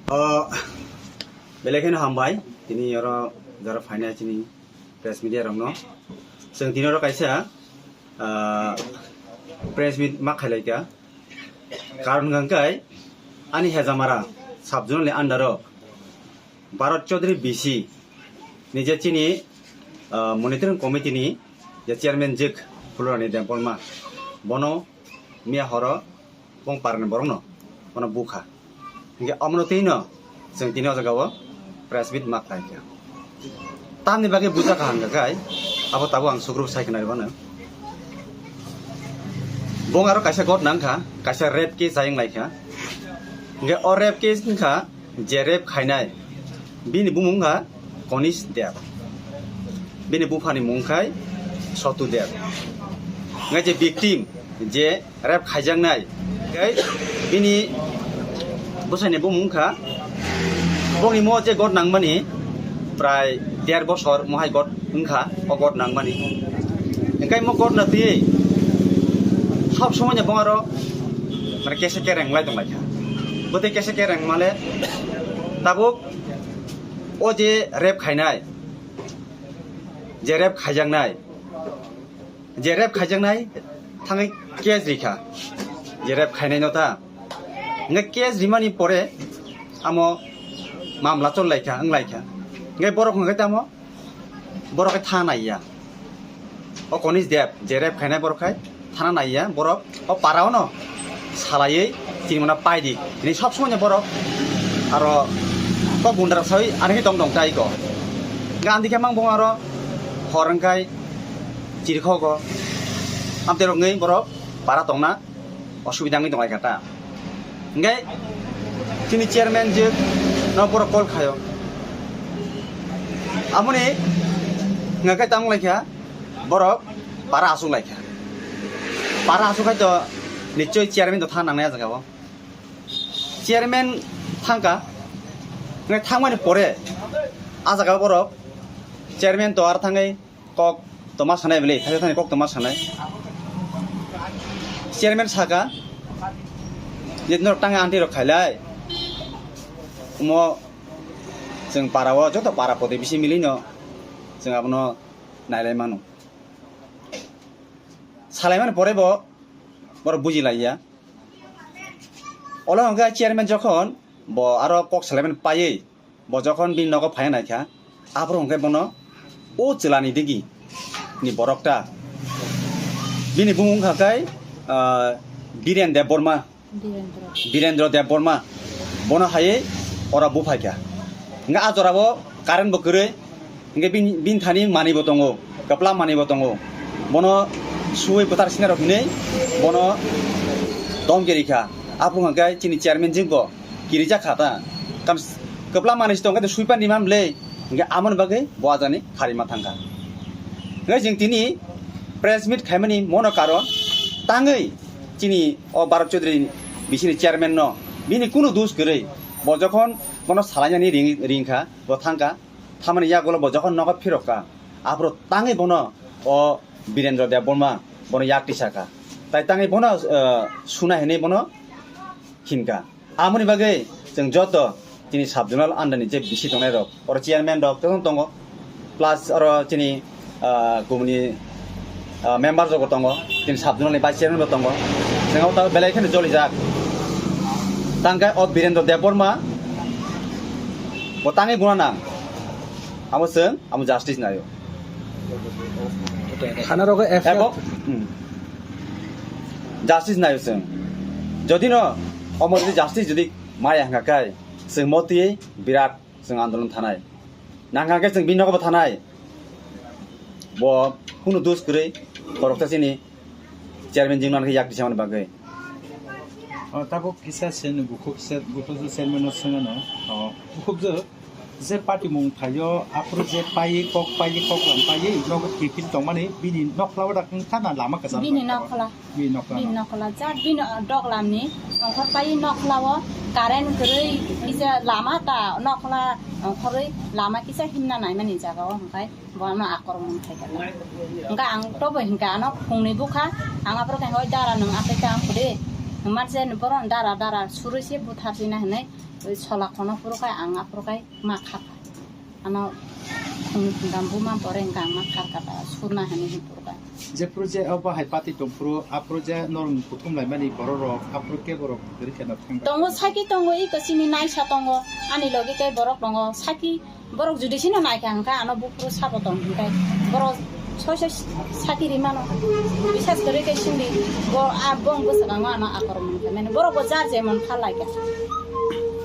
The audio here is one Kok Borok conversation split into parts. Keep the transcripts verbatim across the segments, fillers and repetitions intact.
O, belai kheno hambai, tini oro jara phainai chini press media rokno. Chwng tini oro kaisa, ah, press meet ma khailaika. Karon hwnkha khe ani Hejamara sub-zonal ni under o Bharat Chaudhary B C ni je chini, ah, monitoring committee ni je chairman jwk Phulorani Debbarma, bono miya horo bong parani borokno bono bukha. Hingke omono twi no chwng tini o jaga o press meet ma khlai kha. Tamni bagwi bujak kha hwnka khe abo tabuk ang sukruk sai khna rwmano. Bong aro kaisa got nang kha, kaisa rape case ayang lai kha. Hingke o rape case wngkha je rape khainai, bini bumung wngkha Konish Deb. Bini buphani mung khai Sotu Deb. Ngai je victim je rape khaijaknai, tei bini bwsaini bumung wngkha, bongni mo je got nangmani prai der bosor mohai got wngkha, o got nangmani. Hingkai mo got na twi sob somoi no bongaro mane kesa kereng lai tong lai kha. Bwtwi kesa kereng male tabuk o je rape khainai, je rape khaijaknai, je rape khaijaknai thangwi case rikha, je rape khainai no ta. Hingke case rimani pore amo mamla chol lai kha, wng lai kha. Hingke borok hingke tamo borok khe thana naiya. O Konish Deb, je rape khainai borok khai thana naiya, borok o para o no salaiwi tini mano paidi. Tini sob somoi no borok aro kok gundra sawi ani tong tong tai ko. Gandhi khe mang bong aro hor wngkhai chirikhogo. Amtwi rok wngwi borok para tongna osubida wngwi tong lai kha ta. Hingke chini chairman je no borok call khayo. Amoni hingke tang lai kha borok para asuk lai kha. Para asuk khai to nichoi chairman to thang nang nai jaga o. Chairman thangka, hingke thangmani pore a jaga borok chairman to ar thangwi kok toma sanai bwle, thaisa thani kok toma sanai. Chairman saka, je norok tang anti rok khailai, omo chwng para o joto para poti bisi mili no chwng abono nailai mano. Salai mani pore bo borok buji lai ya. Olo hwnkhe chairman jokhon bo aro kok salai mani paiwi, bo jokhon bini nogo phai nai kha, aphuru hwnkhe bono o chwla ni digi ni borok ta. Bini bumung wngkha khe, ah, Biren Debbarma. Birendra. Birendra Debbarma. Bono hai ora buphai kha. Hwnkhe a jora o current bo kwrwi. Hwnkhe bini, bini thani manwi bo tongo, kwpla manwi bo tongo. Bono suwi bwthar sinai rok hinwi bono dom kiri kha. Aphuru hwnkhe chini chairman jwk bo kirijak kha ta. Kam s-, kwpla manwi se tongkhe swipan rima bwle. Hwnkhe amoni bagwi bo ajani kharima thangkha. Hwnkhe chwng tini press meet khaimani mono karon tangwi chini o Bharat Chaudhary bisini chairman no bini kunu dus kwrwi. Bo jokhon bono salainani ring, ringkha, bo thangkha. Thamani yagulo bo jokhon nogo phirokka, aphuru tangwi bono o Birendra Debbarma bono yak tisakha. Tai tangwi bono, eh, suna hinwi bono hinkha. Amoni bagwi chwng joto chini sub zonal under ni je bisi tongnai rok, oro chairman rok tong tongo, plus oro chini, ah, kumuni, ah, member rok tongo, chini sub zonal ni vice chairman bo tongo. Chwng o ta belai kheno jolijak. Tangkhe o Birendra Debbarma bo tangwi buna nang. Amo chwng, amo justice naio. Thana rogo F I R. Ebo, hmm. Justice naio chwng. Jodi no, omo jodi justice jodi maya hwnkha khe, chwng motwi birat chwng andolon thanai. Nangkha khe chwng bini nogo bo thanai. Bo kunu dus kwrwi, khoroksa chini chairman jwk nang khe yak tisamani bagwi. O, tabuk kisa se no bukhuk se, bukhuk se chairman no swngano. O, bukhuk je, je party mung phaio, aphuru je paiwi, kok paiwi, kok lam paiwi, nogo kifil tongmani, bini nokla o dak wng thana lama kwchang. Bini nokla. Bini nokla. Bini nokla. Jat bini, o, dok lamni, ongkhor paiwi nokla o current kwrwi kisa lama ta nokla ongkhorwi lama kisa himna naimani jaga o hwnkhe. Bo ano akormon khai kha. Hwnkhe ang tobo hinkha ano phungni bukha, ang aphuru khe hoi dara nwng atai ta ang phudi. Hwnkhe manse borok dara dara surui se butharsi na hinwi Sola kono phuru khai ang aphuru khai ma kha. Ano khum khum dam buma pore hingka ang ma kha kha ta surna hani hin phuru khai. Jephuru je o bahai pati tongphuru, aphuru je norok kuthum laimani borok rok, aphuru ke borok kwrwi kheno thangbai. Tongo saki tongo, i kwchini naisa tongo, ani logi tei borok tongo, saki borok judi sino naikha hingka ano buphuru sabo tong hingkai borok soi soi saki rimano. Bisas kwrwi khe sindi bo a bong bwskango ano akormon khe mane borok bo jar jemon kha laikha.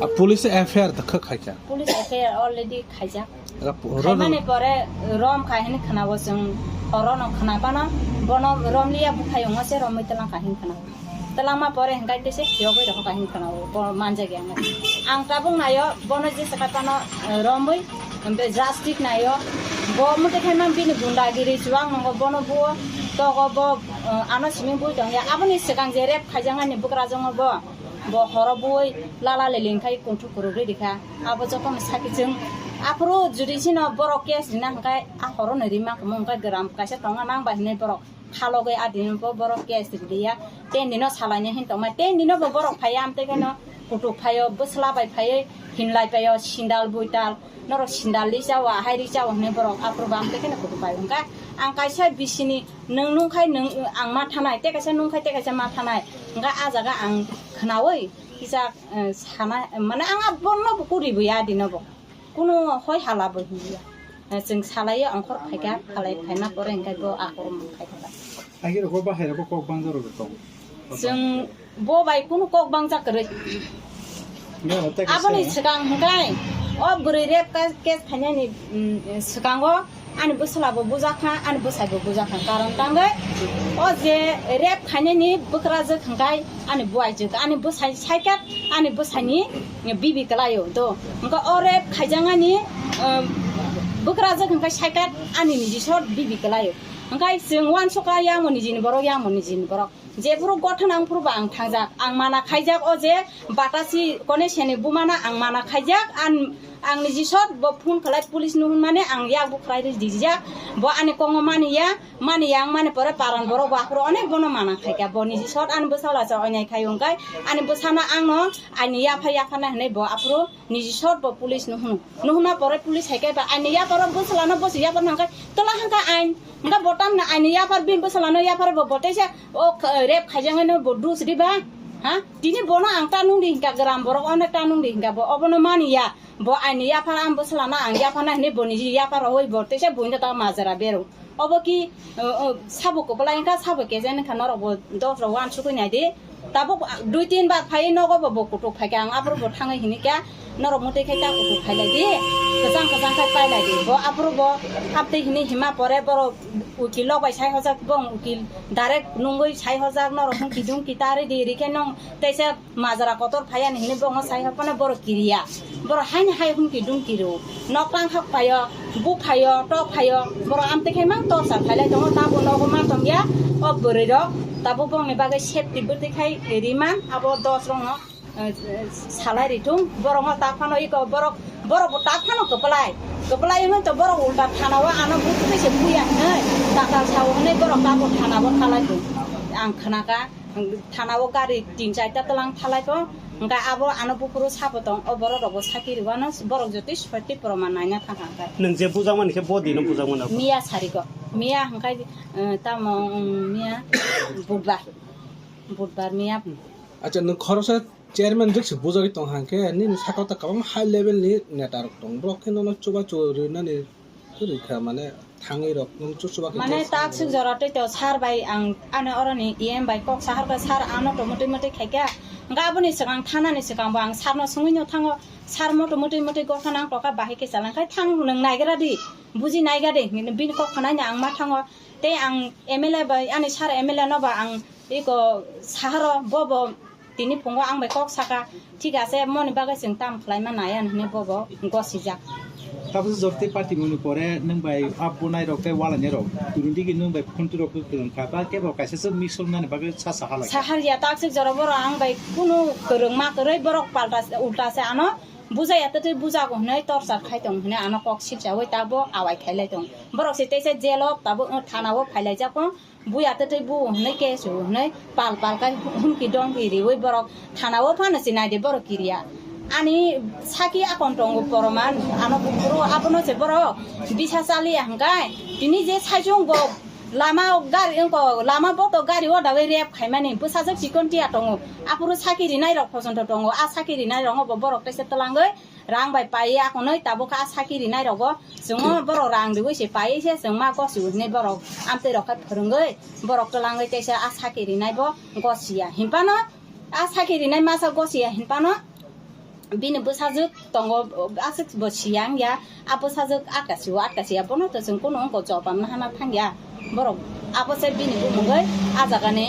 A police F I R da kha khaikha. Police F I R already khaijak. Ra pu-, ro-, ro- Khaimani pore rom khai hini khwnao chwng orono khwnapano bono romliya buphayungo se romwi twlang khai hini khwnao. Twlangma pore hingkai tese phiyogwi rokho khai hini khwnao bo manjak ya wngkha. Ang tabuk naio bono jesa khai pano, eh, romwi, omote drastic naio. Bo omote khai man bini gundagiri chuwang nongo bono buo togo bo, eh, ano simi bui tongya. Aboni swkang je rape khaijaknani bukrajwkno bo, bo horo bui lala leleng khai kunthuk kwrwk rwi rikha. Abo jotono sakhi chwng. Aphuru judi chino borok case rina hwnkhe a horono rima kwmung hwnkhe gram kaisa tongna nang bai hinwi borok khalogwi a dino bo borok case riliya. Ten dino salaina hin tongmai. Ten dino bo borok phaiya amtwi kheno kutuk phaio, bwsla bai phaiwi hinlai paio, sindal buital. Norok sindal ri chao, ahai ri chao hinwi borok aphuru bo amtwi kheno kutuk phaio. Hwnkhe ang kaisa bisini nwng nungkhai nwng, ang ma thanai, tei kaisa nungkhai tei kaisa ma thanai. Hwnkhe a jaga ang khwnaui kisa, eh, sana, mane ang a bono bo kuribo ya dino bo. Kunu hoi hala bo hinliya. Eh, chwng salaio angkhor phaikha, phalai phaima pore hwnkhe bo akormon khaikha. Agirok bo bahai rok bo kok bangjak rok tongo. Chwng bo bai kunu kok bangjak kwrwi. Aboni swkang hwnkhe o bwrwi rape ka-, case khainani, mm, swkango ani bwsla bo bujak kha, ani bwsai bo bujak kha. Karon tangwi o je rape khainani bwkrajwk hwnkhe ani buaijwk, ani bwsai saikat, ani bwsaini bibi kwlaio. To hwnkhe o rape khaijaknani, um, bwkrajwk hwnkhe saikat ani niji sot bibi kwlaio. Hwnkhe chwng uansukha yamo nijini borok, yamo nijini borok. Jephuru gotha nang phuru bo ang thangjak. Ang mana khaijak o je batasi kone seni bumana ang mana khaijak. Ang, ang niji sot bo phone khlai police no hwnmani ang yak bo khlai rijak. Bo ani kongo mani ya, mani ya ang mani pore paran borok bo aphuru onek bono mana khaikha. Bo niji sot ani bwsala sa oinai khai wngkai. Ani bwsano angno ani yapha yapha na hinwi bo aphuru niji sot bo police no hwno. No hwnna pore police hai khe ba ani yaparo bwsala no bwswi yapar nang khe tola hangka ain. Hingke bo tamni aini yapar bini bwsala no yapar bo, bo teisa o k-, rape khaijaknai no bo dus di ba? Ha? Tini bono ang ta nung di hingka gram borok ono ta nung di hingka bo obono mani ya. Bo aini yapar ang bwsala no ang yapar na hinui bo niji yapar rowoi bo teisa buino ta majra bero. Obo ki, o, o, sabo kwplai wngkha, sabo kejen wngkha norok bo dos rok uansukui nai di. Tabuk dui tin bar phai nogo bo, bo kutuk phai kha, ang aphuru bo thangwi hini kha, norok mwtwi khai ta kutuk phai lai di, kwchang kwchang khai pai lai di. Bo aphuru bo haptwi hini hima pore borok ukil rok bai sai hojak, bong ukil direct nungwi sai hojak, norok hung kidung kitarwi di, ri khe nong teisa majra kotor phai ani hini bongno sai hor phano borok kiriya. Borok haini hai hum ki dum kiro. Nok tang khak phaio, bu phaio, tok phaio. Borok amtwi khai mang torsa phailai tongo, tabo nogo ma tongya. O bwrwi rok tabo bongni bagwi safety bwtwi khai riman abo dos rokno, eh, salai ritung. Borokno tak phano iko borok, borok bo tak phano kwplai. Kwplai hwnwi to borok ulta thanao ano butwi se puya hwnwi tatal sao hwnwi borok tabo thanao thalai tung. Ang khnaka. Thanao gari tin charta twlang thalai po, hingke abo ano buphuru sabo tong, o borok rok bo saki rwano, borok jotoi soti proman naina thang kha. Nwng je bujakmani khe bo dino bujakmani abo? Miya sarigo, miya hingke, eh, tamo, mm, miya budbar, budbar miya. Acha, nwng khoroksa chairman rikse bujagwi tong hangkhe, nini sakao ta kwbangma high level ni neta rok tong, borok khe nono chubachu rwnani. Kwrwi kha, mane, thangwi rok nung chuchubakhe Mane, tei takswk jora tei to sir bai ang, ano oroni E M bai kok sahar kha, sir, ano to mwtwi mwtwi khai kha. Hingkhe aboni swkang thanani swkang bo ang sir no swngwi no thango, sir, moto mwtwi mwtwi gotha nang tokha, bahai khe chalangkhai thang, nwng naigra di, buji naigra di, bini kok khnaino ang ma thango. Tei ang M L A bai, ani sir M L A no ba ang iko saharo, bo bo Tini phungo ang bai kok saka, thik ase, moni bagwi chwng tam khlaima nai, ano hinwi bobo gosijak. Tabuk jorti party moni pore nwng bai abo nai rok tei wala nai rok, turun digi nwng bai phuntu rok kwrwng kha, ba kebo kaisa se mix wng nani bagwi sa saha lai. Sahar ya, taksik jora borok ang bai kunu kwrwng ma kwrwi, borok palta se, ulta se ano bujaya, twtwi bujago hinwi torchar khai tong hinwi ano kok sikjawi tabo awai khai lai tong. Borok se teisa jail o tabo, thana o phai lai jako. Buya twtwi bu hwnwi case rw hwnwi pal pal khai humki domki riwi borok thana o phano se nai de borok kiriya. Ani saki akon tongo poroman, ano bukuru abono se borok bisa chaliya hingkai tini je saichung bo lama gari wngko, lama boto gari o dagwi rep khaimani bwsajwk chikon tiya tongo. Aphuru saki rinai rok pojonto tongo, a saki rinai rok bo borok teisa twlangwi rang bai paiwi akonwi tabuk a saki rinai rogo chwngno borok rang riwi se paiwi se chwngma gosiu hinwi borok amtwi rok khai phwrwngwi borok twlangwi teisa a saki rinai bo gosiya hinphano. A saki rinai masa gosiya hinphano bini bwsajwk tongo, aswk bo siya wngya, a bwsajwk atkasio atkasiya bono to chwng kunu wngkha jobab nahana thangya. Borok abo se bini bumungwi a jagani